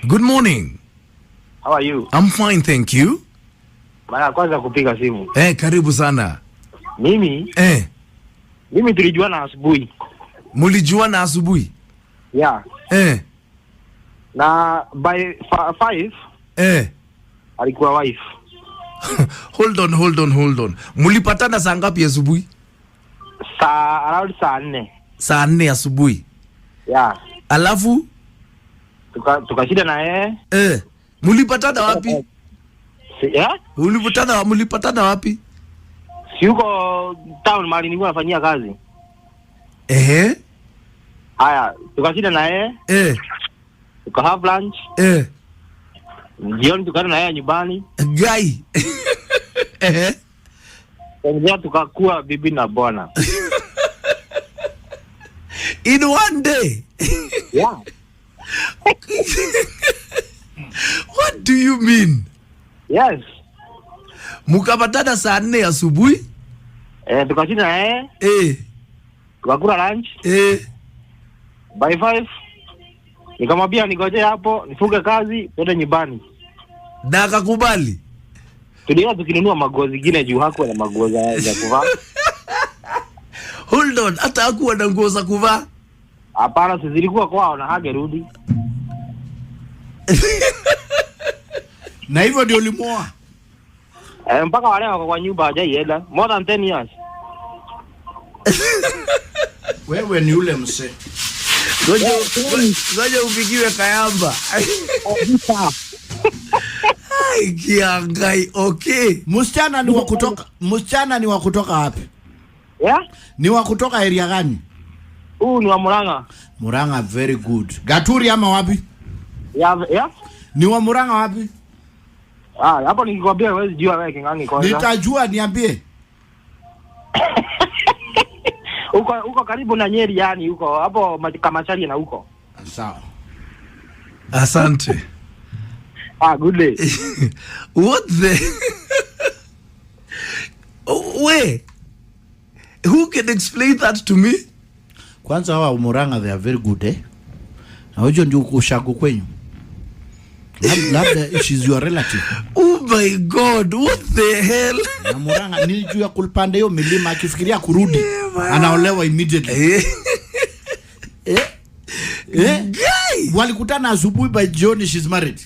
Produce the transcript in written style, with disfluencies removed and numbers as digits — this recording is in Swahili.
Good morning. How are you? I'm fine, thank you. Mara ya kwanza kupiga simu. Eh, karibu sana. Mimi mimi tulijuana asubuhi. Mulijuana asubuhi? Yeah. Na by 5 alikuwa wife. Hold on, hold on, hold on. Mulipatana saa ngapi asubuhi? Saa around saa 4. Saa 4 asubuhi. Yeah. Alafu Tukashinda na yeye. Mulipatana wapi? Si, yeah? Mulipatana wapi? Si huko town mahali nilikuwa nafanyia kazi. Haya, tukashinda na yeye, tuka have lunch. Jioni tukaenda na yeye nyumbani. Guy. Kuanzia tukakuwa bibi na bwana. In one day. Yeah. What do you mean? Yes. Mukapatana saa 4 asubuhi? Eh, tukashinda na yeye, tukakula lunch. By 5 nikamwambia nigoje hapo nifunge kazi twende nyumbani. Na akakubali. Tulienda tukinunua maguo zingine juu hakuwa na maguo za kuvaa. Hold on, hata hakuwa na nguo za kuvaa. Hapana, si zilikuwa kwao na hangerudi. Na hivyo ndio ulimuoa? Eh, mpaka wale wako kwa nyumba hajaienda. More than 10 years. Wewe ni ule msee. Ngoja upigiwe kayamba. Ai, kiangai, okay. Msichana ni wa kutoka wapi? Yeah? Ni wa kutoka area gani? Huu ni wa Murang'a. Murang'a, very good. Gaturi ama wapi? Yeah? Ni wa Murang'a wapi? Ah, hapo nikikwambia huwezi jua wewe, King'ang'i, kwanza. Nitajua, niambie. Huko karibu na Nyeri, yani huko hapo Kamacharia na huko. Sawa. Asante. Ah, good day. What the? We. Who can explain that to me? Kwanza hawa Murang'a, they are very good, eh? Na hiyo ndio ushago kwenyu. Labda she's your relative. Oh my God, what the hell? Na Murang'a ni juu ya kulipanda hiyo milima, akifikiria kurudi man. Anaolewa immediately. Eh? Eh? Guy! Walikutana asubuhi, by jioni she's married.